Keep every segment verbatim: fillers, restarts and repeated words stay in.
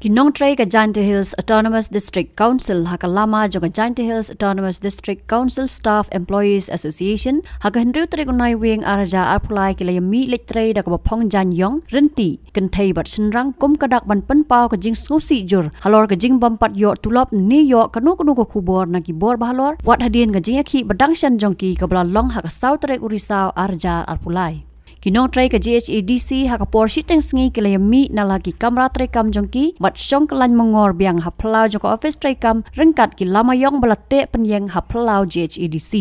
Ki nongtrei ka Jaintia Hills Autonomous District Council ha ka lama jong ka Jaintia Hills Autonomous District Council Staff Employees Association ha ka hynriew tarik u Naiwieng ar hajar arphew lai ki la ïamih leit trei da kaba phong jaiñ ïong, rynti, kynthei bad shynrang kum ka dak ban pynpaw ka jingsngewsih jur halor ka jingbym pat ïoh tulop ne ïoh kano kano ka khubor na ki bor bahalor wat hadien ka jingïakhih ba dang shen jong ki kaba la long ha ka saw tarik u Risaw ar hajar arphew lai. Ki nongtrei ka J H A D C ha ka por shiteng sngi ki la ïamih na la ki kamra treikam jong ki bad shong kyllaiñ mangor biang ha phyllaw jong ka office treikam ryngkat ki lama ïong ba la teh pynïeng ha phyllaw J H A D C.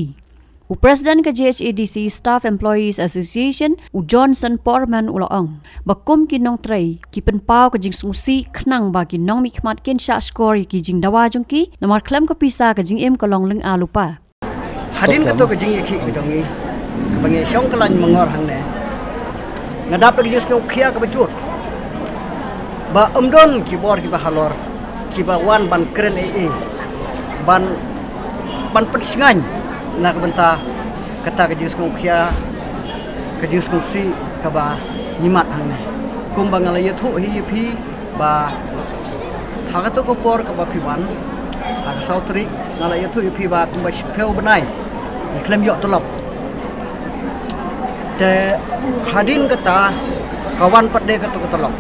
U President ka J H A D C Staff Employees Association u Johnson Porman u la ong ba kum ki nongtrei ki pynpaw ka jingsngewsih khnang ba ki nongmihkhmat kin shah shkor ïa ki jingdawa jong ki namar khlem ka pisa ka jingim ka long lynga lypa. Hadien kato ka jingïakhih ka jong ngi kaba ngi shong kyllaiñ mangor hangne, nga dap da ka jingsngewkhia kaba jur ba ym don ki bor kiba halor kiba wan ban kren ei ei ban ban pynshngaiñ na ka bynta kata ka jingsngewkhia ka jingsngewsih kaba ngi mad hangne. Kumba nga la ïathuh hi ïa phi ba ha kato ka por kaba phi wan ha ka saw tarik nga la ïathuh ïa phi ba kumba shiphew bnai ngi khlem ïoh tulop. Te hadien kata ka wan pat de kato ka tulop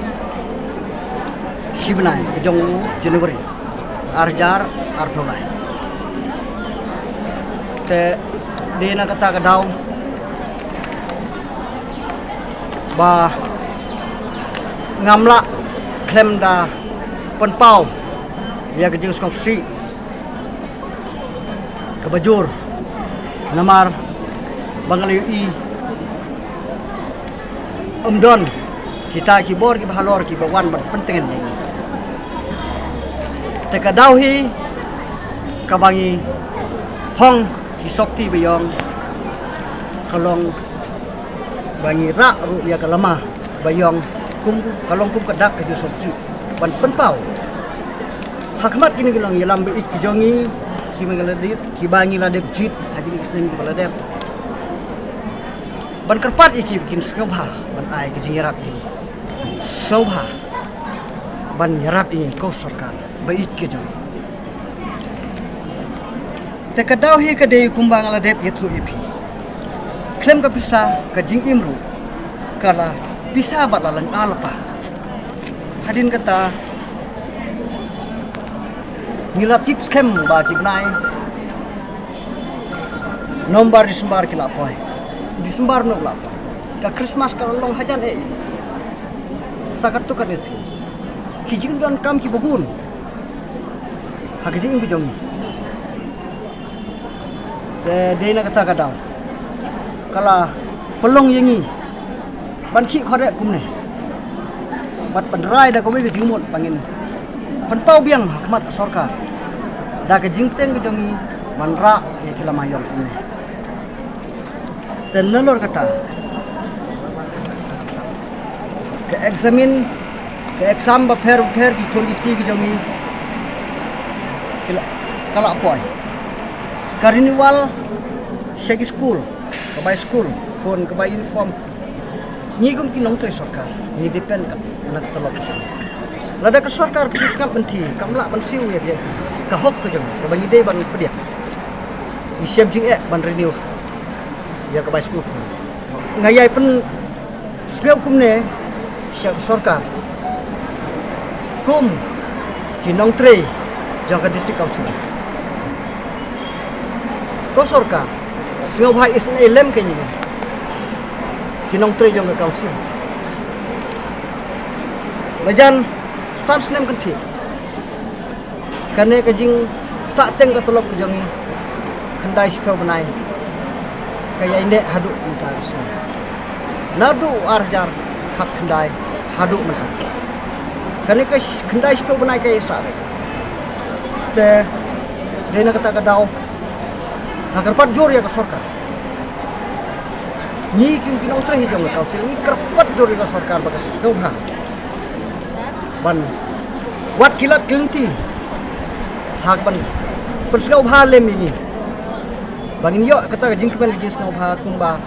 shi bnai ka jong u January ar hajar arphew lai. Te de na kata ka daw ba ngam lah khlem da pynpaw ïa ka jingsngewsih kaba jur namar ba nga la ïohi ym don kita ki bor kiba halor kiba wan ban pyntngen ïa ngi. Te ka daw hi kaba ngi phong ki sopti ba ïong ka long ba ngi rah ruh ïa ka lama ba ïong kum ka long kum ka dak ka jingsngewsih ban pynpaw ha khmat kine ki nongïalam ba ïeit ki jong ngi kiba ngi la dep kiba ngi la dep jied ha kine ki snem kiba la dep ban kyrpad ïa ki ba kin sngewbha ban ai ka jingïarap ïa ngi, sngewbha ban ïarap ïa ngi ko sorkar ba ïeit ki jong ngi. Te ka daw hi ka dei kumba nga la dep ïathuh ïa phi. Khlem ka pisa ka jingim ruh ka la pisa bad la lynga lypa. Hadien kata ngi la tip skhem ba ki bnai November, December ki la poi. December noh la poi. Ka Christmas ka la long hajan eh. Sa katto katne sngi ki jingdonkam kiba bun ha ka jingim ka jong ngi. Te dei na kata ka daw ka la pynlong ïa ngi ban khih khot eh kumne bad ban rai da kawei ka jingmut ba ngin pynpaw biang ha khmat ka sorkar da ka jingteng ka jong ngi ban rah ïa ki lama ïong kumne. Te nalor kata ka examine ka exam bapher bapher ki khun ki kti ki jong ngi ki la, ka la poi. Ka renewal sha ki skul, ka bai skul, khun ka bai uniform. Ngi kum ki nongtrei sorkar ngi depend ka na ka tulop ka jong ngi. Lada ka sorkar ka sngap ban ti kam lah ban siew ïa ka hok ka jong ngi kaba ngi dei ban pdiang. Ngi shem jingeh ban renew ïa ka bai skul khun. Nga ïai pynsngew kumne sha ka sorkar kum ki nongtrei jong ka district council. Ko sorkar sngewbha isynei lem ka ngi ki nongtrei jong ka council. Lajan san snem kynthih kane ka jingsahteng ka tulop ka jong ngi khyndai shiphew bnai ka ïai neh haduh mynta ka sngi. Naduh ar hajar khatkhyndai haduh mynta kane ka khyndai shiphew bnai ka ïai sah. Te dei na kata ka daw nga kyrpad jur ïa ka sorkar. Ngi kim ki nongtrei hi jong ka council ngi kyrpad jur ïa ka sorkar ba ka sngewbha ban wat ki lad ki lynti ha ban pynsngewbha lem ïa ngi ba ngin ïoh kata ka jingkmen ka jingsngewbha kumba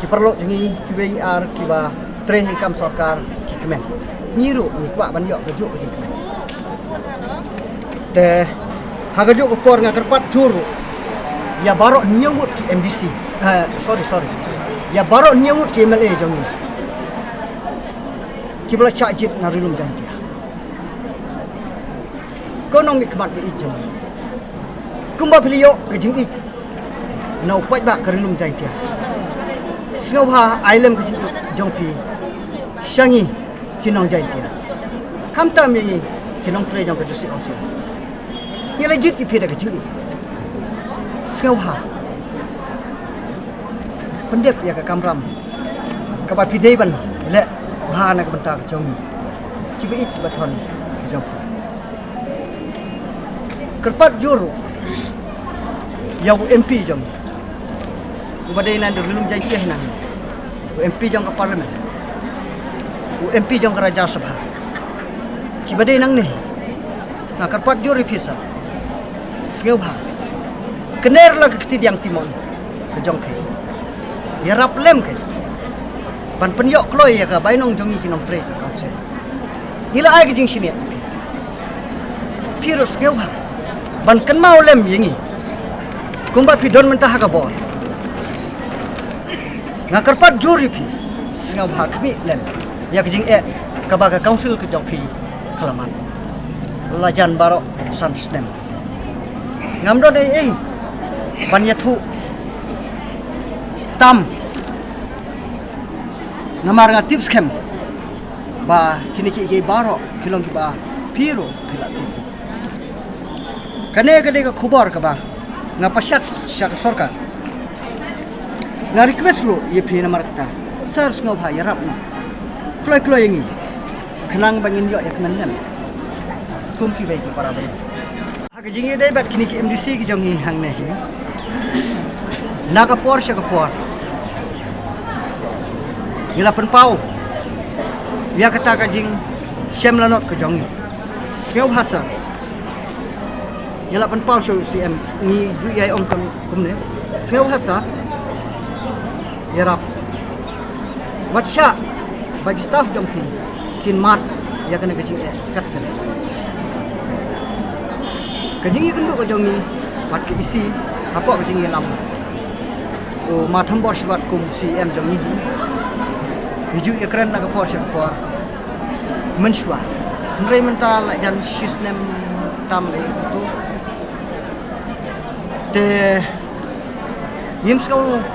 ki paralok jong ngi kiwei ar kiba trei hi kam sorkar ki kmen. Ngi ruh ngi kwah ban ïoh kajuh ka jingkmen. Te ha kajuh ka por nga kyrpad jur ïa baroh hynñiew ngut ki M D C. Eh, sorry, sorry. Ïa baroh hynñiew ngut ki M L A jong ngi kiba la shah jied na Ri Lum Jaiñtia. Ko nongmihkhmat ba ïeit jong ngi, kumba phi la ïoh ka jingïeit na u paidbah ka Ri Lum Jaiñtia, sngewbha ai lem ka jingïeit jong phi sha ngi ki nong Jaiñtia, khamtam ïa ngi ki nongtrei jong ka District Council. Ngi la jied ïa phi da ka jingïeit. Sngewbha pyndep ïa ka kamram kaba phi dei ban leh bha na ka bynta ka jong ngi kiba ïeit kiba thon ka jong phi. Kyrpad jur ïa u M P jong ngi, uba dei na Ri Lum Jaiñtia hi nangne, u M P jong ka Parliament, u M P jong ka Rajya Sabha, kiba dei nangne. Nga kyrpad jur ïa phi sa, sngewbha kner la ka kti diang kti mon ka jong phi, ïarap lem ka ban pynïoh kloi ïa ka bainong jong ngi ki nongtrei ka council. Ngi la ai ka jingshaniah ïa phi, phi ruh sngewbha ban kynmaw lem ïa ngi kumba phi don mynta ha ka bor. Nga kyrpad jur ïa phi, sngewbha khmih lem ïa ka jingeh kaba ka council ka jong phi ka la mad la jan baroh san snem. Ngam don ei ei ban ïathuh tam, namar nga tip skhem ba kine kiei kiei baroh ki long kiba phi ruh phi la tip. Kane ka dei ka khubor kaba nga pashat sha ka sorkar. Nga request ruh ïa phi namar kata, sir, sngewbha ïarap noh kloi kloi ïa ngi khnang ba ngin ïoh ïa ka mynsiem kum kiwei ki para bangeit. Ha ka jingïadei bad kine ki M D C ki jong ngi hangne hi, na ka por sha ka por ngi la pynpaw ïa kata ka jingshem lanot ka jong ngi. Sngewbha sir, ngi la pynpaw sha u C M, ngi ju ïai ong kam kumne, sngewbha sir, ïarap. Wat shah ba ki staff jong phi kin mad ïa kane ka jingeh kat kane. Ka jingïakynduh ka jong ngi bad ka E C hapoh ka jingïalam u Ma Thombor Shiwat kum C M jong ngi hi, ngi ju ïakren na ka por sha ka por mynshuwa. Hynrei mynta la jan shisnem tam eh tu. Te ngim sngewtip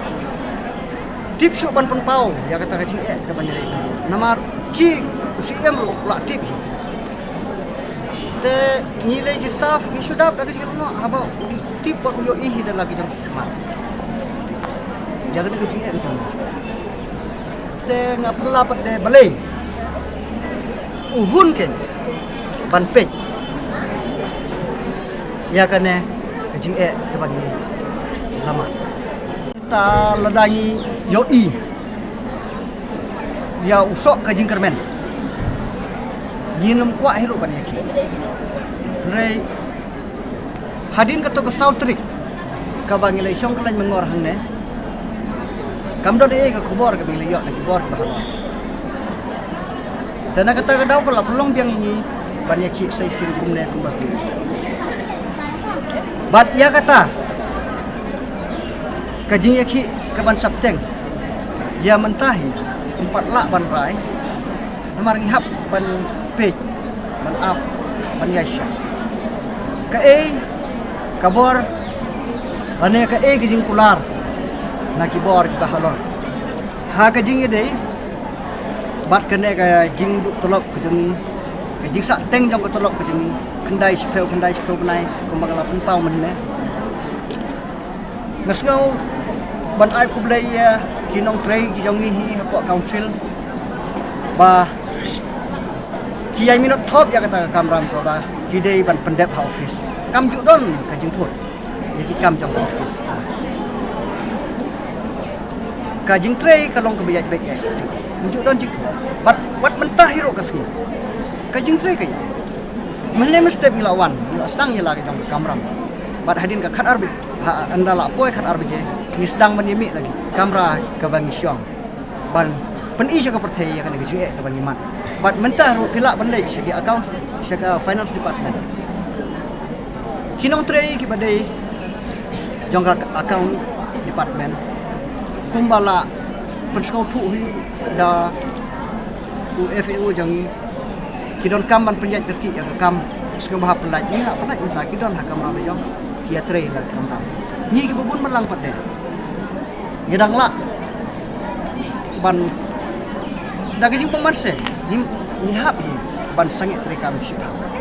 shuh ban pynpaw ïa kata ka jingeh kaba ngi la ïakynduh namar ki, u C M ruh u la tip hi. Te ngi lei ki staff ngi shu dap da ka jingïalang noh haba u tip bad u ïohi hi da la ki jong ki khmat ïa kata ka jingeh ka jong ngi. Te nga pynlap pat de balei u hun kein ban peit ïa kane ka jingeh kaba ngi la mad. Ta lada ngi ïohi ïa u soh ka jingkyrmen, ngin ym kwah hi ruh ban ïakhih. Hynrei hadien kato ka saw tarik kaba ngi la shong kyllaiñ myngor hangne, kam don ei ei ka khubor kaba ngi la ïoh na ki bor kiba halor. Te na kata ka daw ka la pynlong biang ïa ngi ban ïakhih sa shisien kumne kumba phi. Bad ïa kata ka jingïakhih kaban sa bteng ïa mynta hi ym pat lah ban rai. Namar ngi hap ban peit, ban ap, ban ïaishah kaei ka bor lane kaei ka jingkular na ki bor kiba halor ha ka jingïadei bad kane ka jingduh tulop ka jong ngi, ka jingsahteng jong ka tulop ka jong ngi khyndai shiphew, khyndai shiphew bnai kumba nga la pynpaw mynne. Nga sngew ban ai khublei ïa ki nongtrei ki jong ngi hi hapoh council ba ki ïai minot thop ïa kata ka kamram kaba ki dei ban pyndep ha office. Kam ju don ka jingthut ïa ki kam jong ka office. Ka jingtrei ka long kaba ïaid beit ïaid. Kam ju don jingthut. Bad wat mynta hi ruh ka sngi ka jingtrei ka ïaid. Mynne mynstep ngi la wan, ngi la sdang ïa la ka jong ka kamram. Bad hadien ka khatar baje, ha, ynda la poi khatar baje, ngi sdang ban ïa mih na ki kamra kaba ngi shong ban pyni sha ka pyrthei ïa kane ka jingeh kaba ngi mad. Bad mynta ruh phi lah ban leit sha ki account, sha ka finance department. Ki nongtrei kiba dei jong ka account department, kumba la pynsngewthuh hi da u F A O jong ngi, ki donkam ban pynjah kyrkieh ïa ka kam. Sngewbha pyllait, ngi hap pyllait mynta, ki don ha kamram jong ki, ïatrei la kamram. Ngi kiba bun balang pat de ngi dang lah ban, da ka jingpynban se ngi, ngi hap hi ban sangeh treikam shiphew.